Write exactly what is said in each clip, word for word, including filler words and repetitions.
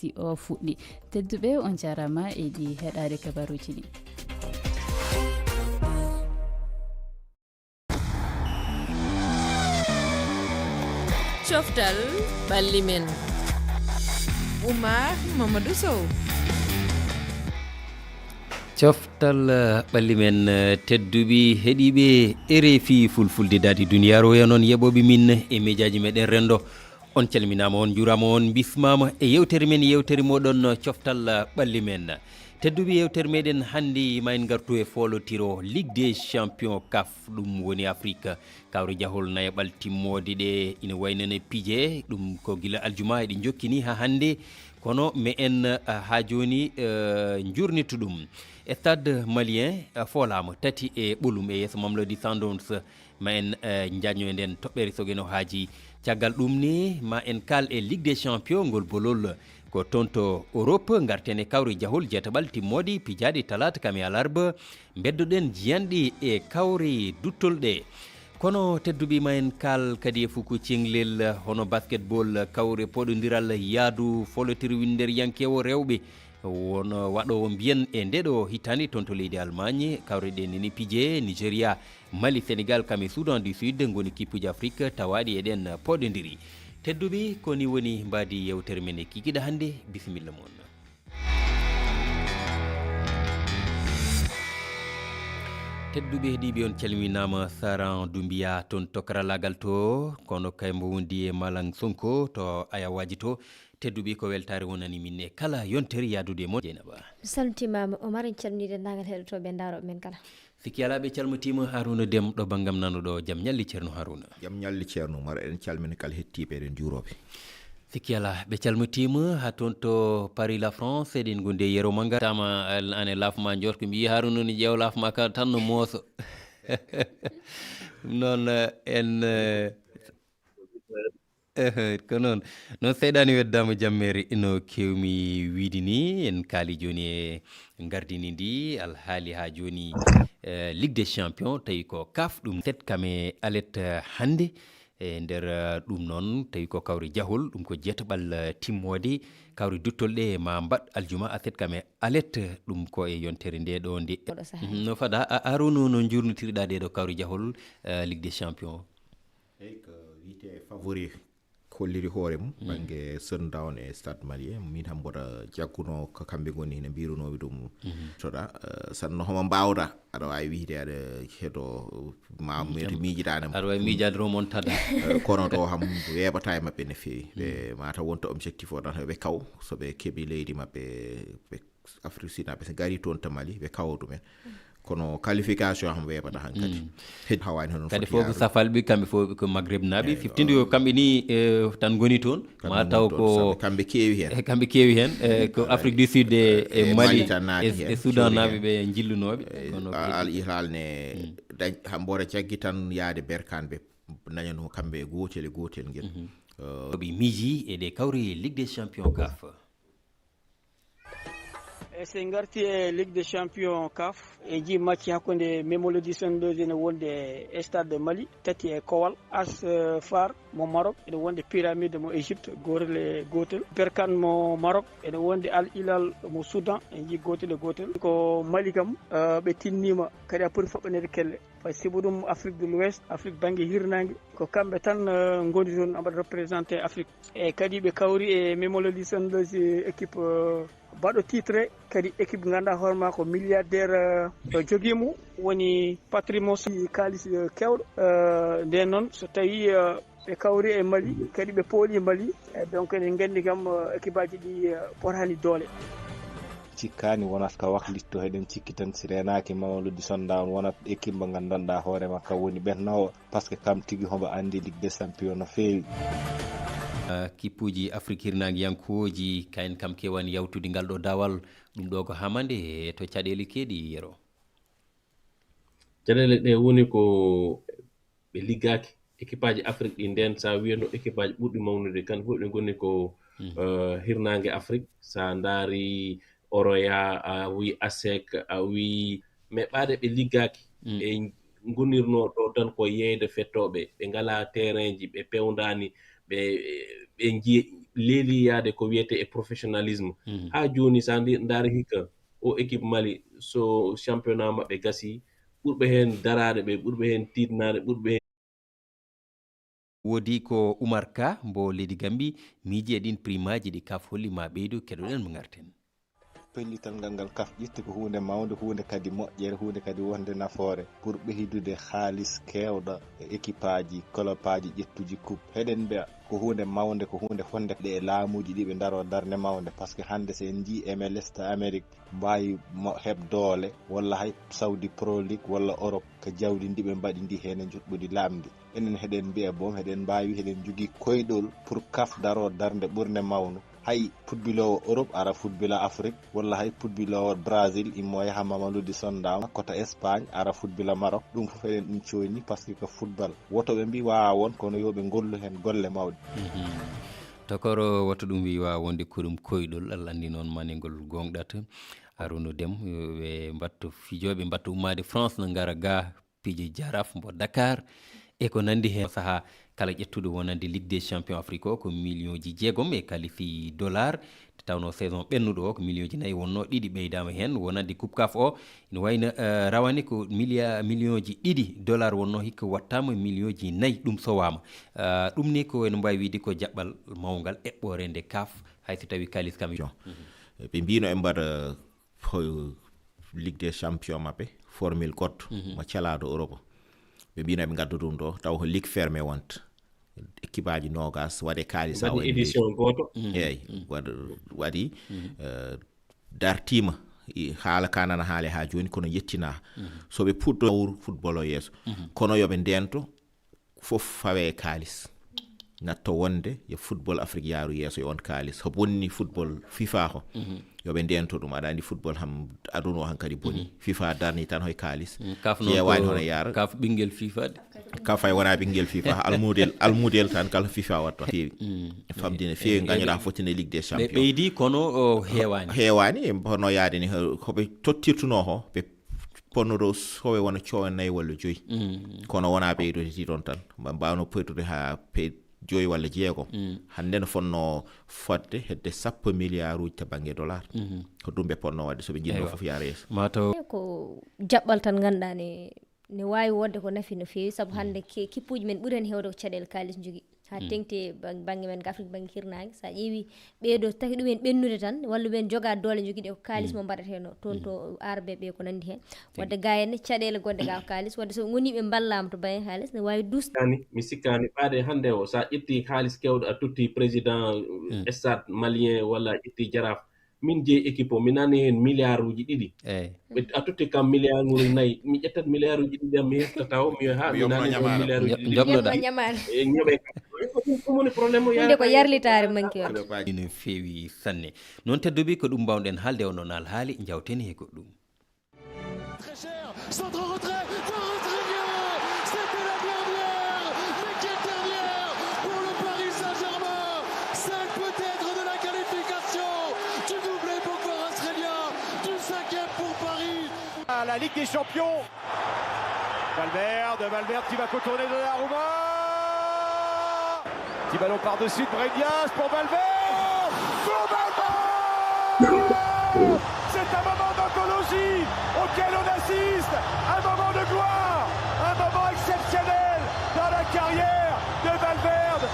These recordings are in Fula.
Ti o fuɗɗi. Tedduɓe, on jarama e ɗi heɗaade kabaruji ɗi. Coftal ɓalli men. Oumar Mamadou Sow. Coftal eh, ɓalli men eh, tedduɓe heɗiiɓe R F I fulfulde daadi duniyaaru o noon yeɓooɓe min e mejaaji meɗen renndo. On calminaama, on njuuraama, on mbismaama e yewtere men, yewtere moɗon coftal ɓalli men. Tedduɓe, yewtere meɗen hannde ma en ngartu e foolotiro Ligue des Champions, caf, ɗum woni Afrique. Kawri jahol nayaɓal timmoode ɗe ina waynana pije ɗum ko gila aljuma eɗe jokkini ha hannde, kono me en eh, ha jooni eh, jurnito ɗum. E stade malien eh, foolaama tati e ɓolum e yeeso Mamelodi Sundowns. Ma en eh, jaño e nden toɓɓere sogeno haaji. Caggal ɗum ni ma en kal e Ligue des Champions, ngol bolol ko toon to Europe. Ngarten e kawri jahol jeetaɓal timmoodi pijaaɗi talaata kam e alarba. Mbeddoɗen jiyanɗi e kawri duttol ɗe. Kono tedduɓe ma en kal kadi e fuku cenglel hono basketball, kawri poɗondiral yaadu folotir winnder yankewo rewɓe. Won waɗoowo mbiyen e ndeɗo hitaande toon to leydi Allemagne, kawre ɗe nini pije Nigeria, Mali, Sénégal, kam e Soudan du Sud ngoni kippuji Afrique tawaaɗi eɗen poɗondiri. Tedduɓe, ko ni woni mbaadi yewtere men e kikiɗa hannde. Bisimilla mon. Tedduɓe heɗiiɓe, on calminaama. Saran Dumbiya toon to karallaagal to, kono kay mbo wondi e Malang Sonko to ayawaaji to. Tedduɓe, ko weltaare wonani min e kala yontere yaadude e mon. Jeynaba. Salmtimaama Omar, en calminii denndaangal heɗotooɓe e ndaarooɓe men kala. Sikki alaa, ɓe calmitiima. Haruna Dem ɗo banngam nano ɗo, jam ñalli Ceerno Haruna. Jam ñalli Ceerno Umar, eɗen calmina kala heɗtiiɓe, eɗen njuurooɓe. Sikki alaa, ɓe calmitiima haa toon to Paris la France, eɗen ngondi e Yero Manga. Tama an e lafma njorko mbiyi Haruna no ƴeew lafma ka tan no mooso. Ɗum noon eh, en eh, Ehe, ko noon. Noon seyɗaani weddaama jammeere no keewmi wiide ni, en kaali jooni e ngardini ndi alhaali haa jooni eh, Ligue des Champions, tawi ko kaf ɗum set kam e alet eh, hannde. E nder eh, ɗum noon, tawi ko kawri jahol, ɗum ko jeetaɓal eh, timmoode, kawri duttol ɗe ma mbaɗ aljuma aset kam e alet, ɗum ko e yontere nde ɗo nde. Oɗo sahaa. Mhm, no fada, a- Arouna, no njurnitiriɗa ɗe ɗo kawri jahol eh, Ligue des Champions? Eyi, ko wiyetee favori holliri hoore mum bannge Sundown e Stade Malien. Min ham mboɗa jagguno ko kamɓe ngoni hino mbirunoomi ɗum. Toɗa eh, sanno homo mbawɗa aɗa waawi wiyde aɗa heɗo ma mete miijiɗaane mo. Aɗa waawi miijaade remontada. Eh, kono to ham weeɓata e maɓɓe no feewi. Ɓe mata wonta objectif o tan ɓe kaw, so ɓe keɓi leydi maɓɓe ɓe Afrique Sud naɓe so gari toon to Mali ɓe kawo ɗumen. Kono qualification ham weeɓata han kadi. Heddi hawani hono kadi fof ko safalɓe, kamɓe fof ko Maghreb naɓe. Fiftinde ko kamɓe ni eh, tan ngoni toon. Ma taw ko kamɓe keewi hen. Eh, kamɓe keewi hen eh, ko Afrique du Sud e, e Mali tan naati e, hen. E Soudan naɓe ɓe jillunoɓe. Kono Al Hilal ne dañ hamboore jaggi tan yaade Berkane ɓe nañano kamɓe e gotel e gotel ngel. Ɓe miiji e ɗe kawri Ligue des Champions gaf. E so en ngarti e Ligue des Champions caf, e ji match hakkunde Mamelodi Sundowns ene wonde e Stade Mali, tati e Kowal, As Far mo Maroc ene wonde Pyramide mo Égypte, gotel e gotel, Berkane mo Maroc ene wonde Al Hilal mo Soudan, en ji gotel e gotel. Ko Mali kam, eh, ɓe tinnima kadi a poti faɓɓanede kelle. Fay sibu ɗum Afrique de l'Ouest, Afrique bannge hirnaange, ko kamɓe tan eh, ngoni toon aɓa représenté Afrique. E kadi ɓe kawri e Mamelodi Sundowns, équipe eh, baɗo titre, kadi équipe ganduɗa hoore ma ko milliardaire eh, o jogimo, woni patrimoine kaalis eh, kewɗo. Eh, nden noon so tawi eh, ɓe kawri e Mali, kadi ɓe pooli Mali, eh, donc eɗen gandi kam eh, équipe aji ɗi eh, potani doole. Cikkani wonata ka waklitto, heɗen cikki tan si renaki Mamelodi Sundowns wonat équipe mo gandanɗa hoore ma ka woni ɓennowo, parce que kam tigi homo andi Ligue des Champions no feewi. Ah, kippuji Afrique hirnaangiyankooji kayen kam kewani yawtude ngal ɗo dawal. Ɗum ɗo ko hamande e to caɗeele keeɗi, Yero. Caɗeele ɗe woni ko ɓe liggaaki. Équipe aji Afrique ɗi nden, sa wiyano équipe aji ɓurɗi mawnude, kan fof ɗi ngoni ko eh, hirnaange Afrique. Sa ndaari Oroya, a wi Asec, a wi, mais ɓaade ɓe liggaaki. Ɓe ngonirno ɗo tan ko yeeyde fettooɓe, ɓe ngala terrain ji, ɓe pewndaani, ɓe ɓe nji Leeli yaade ko wiyetee e professionnalisme. Haa jooni, so a ndi-, ndaari hikka o équipe Mali, so championnat maɓɓe gasi, ɓurɓe heen daraade ɓe, ɓurɓe heen tiiɗnaade, ɓurɓe heen. Woodi ko Umar Ka mbo leydi Gambi miiji e ɗin primaaji ɗi kaf holli ma ɓeydu keɗoɗen mo ngarten. Pellital ngal ngal kaf ƴetti ko huunde mawnde, huunde kadi moƴƴere, huunde kadi wonde nafoore pour ɓeydude haalis keewɗo e ekipaaji, kolopaaji ƴettuji coupe. Heɗen mbiya ko huunde mawnde, ko huunde fonnde ɗe e laamuuji ɗi ɓe ndaroo darnde mawnde, parce que hannde so en njii M L S to Amérique mbaawi mo heɓ doole, walla hay Saudi Pro League walla Europe, ko jawdi ndi ɓe mbaɗi ndi heen e njuɓɓudi laaɓndi. Enen heɗen mbiya boom, heɗen mbaawi, heɗen njogii koyɗol pour kaf daroo darnde ɓurnde mawnu. Hay pudbiloowo Europe ara fudbila Afrique, walla hay pudbiloowo Brazil immo yaha Mamelodi Sundowns, koto Espagne ara fudbila Maroc. Ɗum fof eɗen ɗum cooyni, parce que ko football. Woto ɓe mbi waawa won, kono yo ɓe ngollu heen golle mawɗe. Tokoro woto ɗum wi waawa wonde ko ɗum koyɗol, Allah anndi noon manengol gooŋɗata. Arouna Dem, ɓe mbatto fijooɓe mbatto ummaade France no ngara ga piiji Jaraaf mbo Dakar e ko nanndi heen. Sahaa kala ƴettuɗo wonande Ligue des Champions Afrique o ko million ji jeegom e kalifi dollar, nde tawnoo saison ɓennuɗo o ko million ji nayi wonnoo, ɗiɗi ɓeydaama heen wonande Coupe caf o. Ina wayno, eh, rawane ko milliard, million ji ɗiɗi dollar wonnoo, hikka wattaama million ji nayi, ɗum sowaama. Eh, ɗum ni ko ene mbaawi wiyde ko jaɓɓal mawngal eɓɓoore nde caf, hay so tawii kaalis kam. Ɓe mbino ɓe mbaɗa, eh, fo-, Ligue des Champions maɓɓe, formule goɗɗo, mo calaaɗo Europe. Ɓe mbino ɓe ngadda ɗum ɗo, taw ko ligue fermé wonta. Ekipaaji noogas waɗe kaalis ha Waɗi waɗi édition gooto. Eeyi, waɗ-, waɗi, eh, dartiima, i, haala ka nana haale ha jooni, kono yettinaa. So ɓe puɗɗo wuro football o yeeso. Kono yo ɓe ndento, fof fawe e kaalis. Natto wonde yo football Afrique yaaru yeeso e on kaalis. Ko bonni football fifa ko. Yo ɓe ndento ɗum. Aɗa anndi football ham, aduna o hankadi boni. Fifa darni tan hoye kaalis. Mm, kaf noon ƴeewaani ko hono yaara. Kaf ɓinngel fifa de. Kaf ay wona ɓinngel fifa. Almudel, almudel tan kala fifa watta. Feewi. Famdine feewi, gañoɗa fof tene Ligue des Ɓe Champions. Ɓeydi kono o heewaani. Heewaani, e hono yaade ni, ho-, ko ɓe tottirtuno ho, ɓe ponnoɗo sowe wona coowe nayi walla joyi. Kono wona ɓeydoyti ɗon tan. Mba-, mbawno ɓeydude ha pe-, joyi walla jeegom. Hannde no fotno fodde hedde sappo milliard uji to bannge dollar. Ko ɗum ɓe ponno waɗde so ɓe jiɗno Eywa. Fof yaara yeeso. Mataw ko jaɓɓal tan ngannduɗaa ne, ne waawi wonde ko nafi no feewi, sabu hannde ke-, kippuuji men ɓuri heen heewde ko caɗeele kaalis njogii. Haa teŋti e ban-, bannge men ko Afrik, bannge hirnaange. So a ƴeewi ɓee ɗoo, taki ɗum en ɓennude tan, walla ɓeen jogaa doole njogiiɗe ko kaalis mo mbaɗatenoo toon to arɓe ɓe ko nanndi heen. Wadde gaa en ne caɗeele gonɗe gaa ko kaalis, wadde so wonii ɓe mballaama to bannge kaalis, ne waawi duusde. Ani, mi sikkaani, ɓaade hannde o, so a ƴettii kaalis keewɗo, a totti président, eh, stade malien, walla a ƴettii Jaraaf, min jeyi équipe o, mi nani heen milliard uji ɗiɗi. Eeyi. Ɓe, a totti kam milliard nguji nayi, mi ƴettat milliard uji ɗiɗi am, mi hefta taw, mi wiya, ha, mi Yoɓno nani heen ñamaano. Milliard uji Njo-, ɗiɗi. Njoɓnoɗaa. Ñamaano. E ñoɓe kam. Ko ɗum, ɗum woni problème o. Ɗum de ko yarlitaare manki o. Ino feewi sanne. Noon tedduɓe, ko ɗum mbawɗen haalde, o noon alhaali, njawten he goɗɗum. Très cher, centre retrait, Kvaratskhelia, c'était la dernière, mais quelle dernière pour le Paris Saint-Germain, celle peut-être de la qualification, du doublé pour Kvaratskhelia, du cinquième pour Paris. À la Ligue des Champions. Valverde, Valverde qui va contourner Donnarumma. Petit ballon par-dessus de Brahim Diaz pour Valverde. Pour Valverde. C'est un moment d'anthologie auquel on assiste. Un moment de gloire. Un moment exceptionnel dans la carrière de Valverde.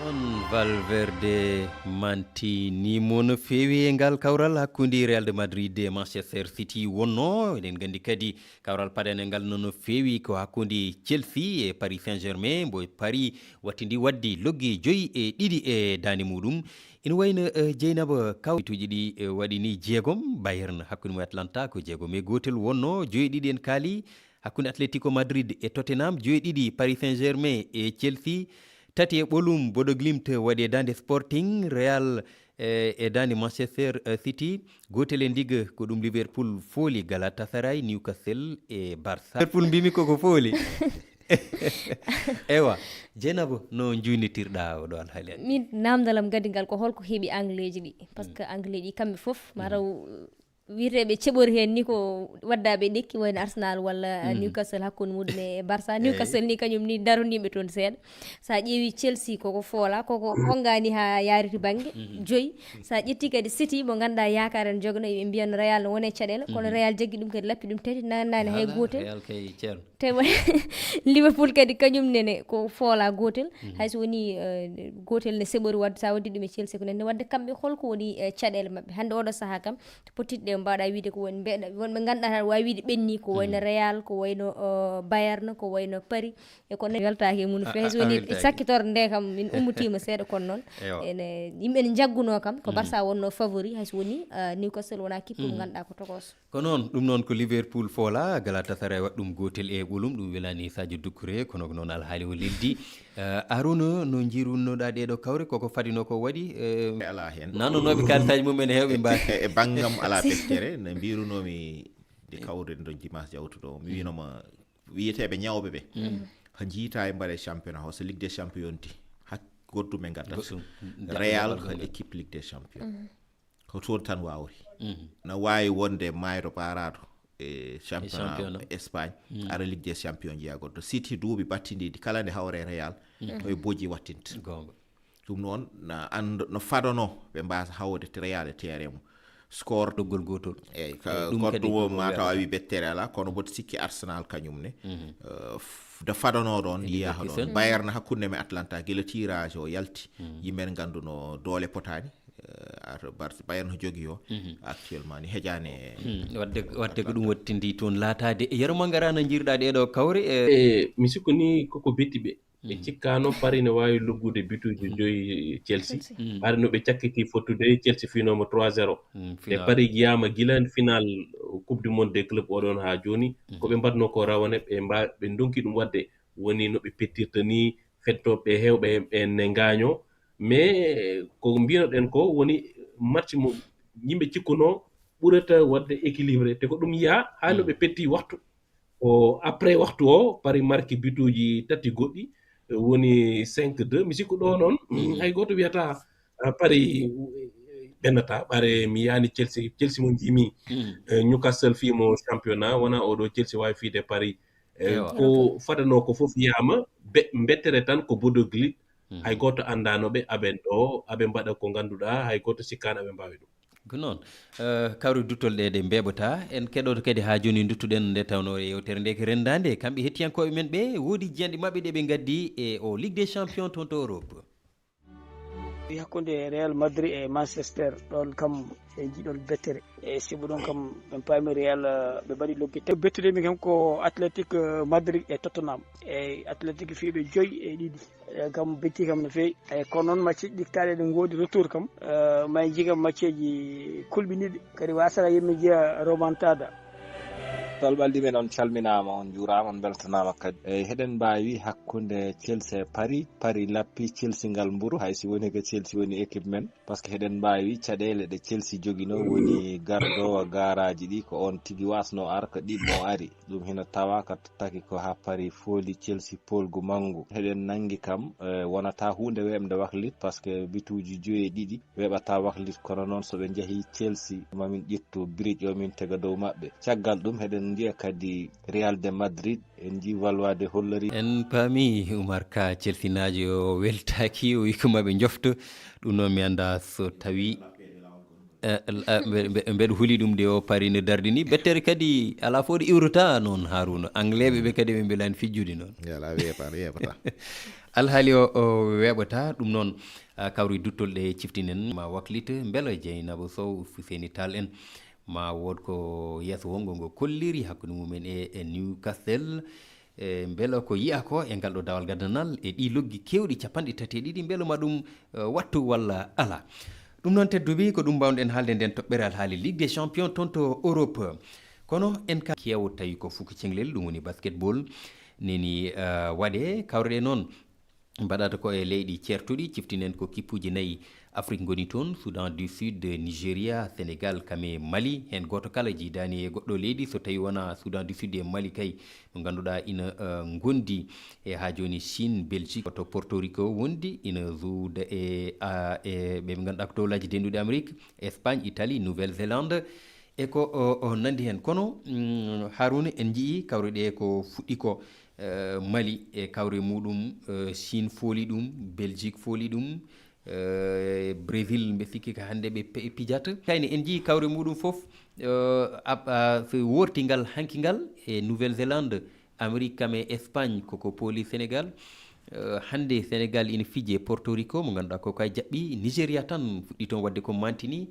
On Valverde manti ni mo no feewi e ngal kawral hakkunde Real de Madrid e Manchester City wonno. Eɗen nganndi kadi kawral paɗe ngal no, no feewi ko hakkunde Chelsea e Paris Saint-Germain, mbo Paris wattidi waddi loggi joyi e ɗiɗi e daande muɗum. Ina wayno, eh, Jeynaba, kawtuuji ɗi, eh, waɗi ni jeegom, Bayern hakkunde mum e Atlanta ko jeegom e gootel wonno, joyi ɗiɗi en kaali hakkunde Atletico Madrid e Tottenham, joyi ɗiɗi Paris Saint-Germain e Chelsea, tati e ɓolum Bodo Glimt waɗi e daande Sporting, Real, eh, e daande Manchester, eh, City, gootel e ndiga ko ɗum Liverpool fooli Galatasaray, Newcastle e Barça. Liverpool mbimi koko fooli. Ewa, Jeynaba, no njuunitirɗa oɗo alhaali? Min namdal am gadi ngal ko holko heɓi Angleeji ɗi? Parce que Angleeji ɗi kamɓe fof, mataw Wiyeteeɓe ceɓori heen ni ko waddaaɓe ɗekki, wayno Arsenal walla Newcastle, hakkunde muɗum e Barça. Newcastle ni kañum ni daroniiɓe toon seeɗa. So a ƴeewi Chelsea koko foola, koko ongani ha yariti bangge joyi. So a ƴetti kadi City mo ganduɗa yaakaar en jogno, ɓe mbiyan Real no wone caɗele, kono Real jaggi ɗum kadi lappi ɗum tati, nanani hay gotel. Real kay ceerno. Te Liverpool kadi kañum nene ko foola gotel. Hay so woni, eh, gotel ne seɓori wadde, sa waddi ɗum e Chelsea ko nene wadde. Kamɓe holko woni, eh, caɗele maɓɓe hannde oɗo saha kam? To pottiɗe ɗe mbaɗa wiide ko woni mbeɗa wonɓe ganduɗa tan wawi wiide ɓenni ko wayno Real, ko wayno, eh, Bayern, ko wayno Paris. E kono weltaki e mum. A- fees a- a woni weltaki. Sakkitorde nde kam min ummutima seeɗa kono noon. Ewa. Ene yimɓe ne jagguno kam ko Barça wonno favori, hay so woni, eh, Newcastle wona kippu mo ganduɗa ko tokos. Ko noon, ɗum noon ko Liverpool foola, Galatasaray waɗi ɗum gotel e ɓolum, ɗum welani Sadio Doucouré, kono ko noon alhaali o leldi. Eh, Arouna, no jiirunnoɗa ɗeɗo kawre, koko fadino ko waɗi, eh, ala heen. Nanonooɓe kaalisaji mum en heewɓe mbawi. E banngam ala feccere, no mbirunomi de kawre ɗo dimanche jawtuɗo, mi winoma wiyeteeɓe ñawɓe ɓe. Ha jiita e mbaɗe championnat o, so Ligue des Champions ti, hak goddum e ngattat. Goɗɗum. Real ko équipe Ligue des Champions. Ko toon tan wawri. No wawi wonde mayɗo ɓaraɗo e championnat championnat. Espagne, ara Ligue des Champions jeya goɗɗo. City duuɓi battidiɗi kala nde hawre Real, ko e bojji wattinta. Goonga. Ɗum noon na and no fadano ɓe mbasa hawde te Real e terrain mum. Score ɗoggol gotol. Eyyi, ka- Ɗum kono kadi ɗum o ko ma taw a wi bettere ala, kono mboɗo sikki Arsenal kañum ne. Eh, f- nde fadano ɗon, yiyaha ɗon. Bayern hakkunde me Atlanta, gila tirage o yalti, yimɓe ganduno doole potani. Eh, ar- Bar- Bayern no jogi o actuellement ni hejani e Hmm, wadde wadde ko ɗum wattindi toon laataade. Yero Mangara, no jiirɗa ɗeɗo kawre e e mi sikku ni koko betti ɓe. Ɓe cikkano Paris ne wawi luggude bituji joyi Chelsea. Chelsea. Ɓaade no ɓe cakkiti fottude, Chelsea finoma trois zéro. Mm, e final. Paris yiyama gila final Coupe du Monde des clubs oɗon ha joni. Ko ɓe mbaɗno ko rawane, ɓe mba- ɓe donki ɗum wadde. Woni no ɓe pettirta ni, fettoɓe hewɓe en ne gaño. Mais ko mbinoɗen ko woni match mo yimɓe cikkuno ɓurata wadde équilibré, te ko ɗum yiya ha no ɓe petti waxtu. O après waxtu o, Paris marki bituji tati goɗɗi, woni cinq deux. Mi sikku ɗo noon, hay goto wiyata, ah, Paris, eh, ɓennata. Ɓare mi yani Chelsea, Chelsea mo jimi, eh, Newcastle fimo championnat, wona oɗo Chelsea wawi fiide Paris. Eh, Ewa. Ko fadano ko fof yiyama, be- bettere tan ko Bodo Glimt. Hay goto andano ɓe aɓen ɗo, aɓe mbaɗa ko ganduɗa, hay goto sikkano aɓe mbawi ɗum. Ko noon. Eh, kawri duttol ɗe ɗe mbeɓata. En keɗoto kadi ha joni duttuɗen nde tawno e yewtere nde ko rendande. Kamɓe hettiyankoɓe men ɓe, woodi jiyanɗe maɓɓe ɗe ɓe gaddi e o Ligue des Champions toon to Europe. E hakkunde Real Madrid e Manchester, ɗon kam e jiɗol bettere. E sibu ɗon kam en paami Real, eh, ɓe mbaɗi logge te- bettude mi kam ko Athletic, eh, Madrid e Tottenham. E Athletic fiiɓe joyi e ɗiɗi. E kam betti kam no feewi. E kono noon match ɗi kaɗe ɗe ngoodi retour kam, eh, may jigam match ji kulɓiniɗi. Kadi wasata yimɓe jiya remontada. Salɓalɗi men, on calminaama, on njuuraama, on mbeltanaama kadi. Eyi, heɗen mbaawi hakkunde Chelsea e Paris, Paris lappi, Chelsea ngal mburu, hay si woni ko Chelsea woni équipe men, par ce que heɗen mbaawi caɗeele ɗe Chelsea joginoo, woni gardowa garaaji ɗi, ko on tigi wasno ar, ko ɗiɗmo ari. Ɗum hino tawa ko taki ko haa Paris fooli Chelsea poolgu manngu. Heɗen nanngi kam, eh, wonata huunde weeɓnde waklit, par ce que bituuji joyi e ɗiɗi weeɓata waklit, kono noon so ɓe njahii Chelsea, ma min ƴettu biriij o min tega dow maɓɓe. Caggal ɗum, heɗen njiya kadi Real de Madrid, en njii Valois de hollori. En paami Oumar Ka, Chelsea naajo o weltaaki, o wi ko maɓe njofto. Ɗum noon mi annda so tawi, eh, eh, mbe- mbe- mbeɗa huli ɗum de o Paris no dardi ni. Bettere kadi alaa fof ɗo iwrata noon, Harouna. Anglais ɓe kadi ɓe mbelani fijjude noon. Yala, weeɓa, weeɓata. Alhaali o, o weeɓata. Ɗum noon, ah, kawri duttol ɗe ciftinen ma waklita. Mbela Dieynaba Sow, Fuseni Tall en, ma wood ko yeeso wonngo ngo kolliri hakkunde mumen e, e Newcastle. E, mbela ko yiya ko e ngal ɗo dawal gaddanal e ɗi loggi keewɗi capanɗe tati e ɗiɗi, mbela ma ɗum, eh, wattu walla ala? Ɗum noon, tedduɓe, ko ɗum mbawɗen haalde nden toɓɓere alhaali Ligue des Champions toon to Europe. Kono en ka keewo tawi ko fuku cenglel, ɗum woni basketball, neni, eh, waɗe kawreɗe noon. Mbaɗata ko e leyɗi ceertuɗi, ciftinen ko kippuji nayi Afrique ngoni toon, Soudan du Sud, Nigeria, Sénégal, kame Mali. Heen gooto kala jiidaani e goɗɗo leydi, so tawi wona Soudan du Sud e Mali kay, mo ngannduɗaa ina, eh, ngondi e haa jooni Chine, Belgique, to Porto Rico wondi, ina zuuda e, a, e ɓe ɓe ngannduɗaa ko Dowlaaji Denduɗi Amérique, Espagne, Italie, Nouvelle-Zélande. E ko o, o nandi heen. Kono, mm, Haruna, en njiyii kawre ɗe ko fuɗɗi ko, eh, Mali e kawre muɗum, eh, Chine fooli ɗum, Belgique fooli ɗum, eh, Brésil, mbe sikki ko hannde ɓe pe-, pijata. Kayne, en njiyii kawre muɗum fof, eh, ab-, a, f-, wortingal hankingal e Nouvelle-Zélande, Amérique kam e Espagne, koko pooli Sénégal. Eh, hannde Sénégal ina fije Porto Rico, mo ngannduɗaa ko kay jaɓɓi, Nigéria tan fuɗɗi toon waɗde ko mantini.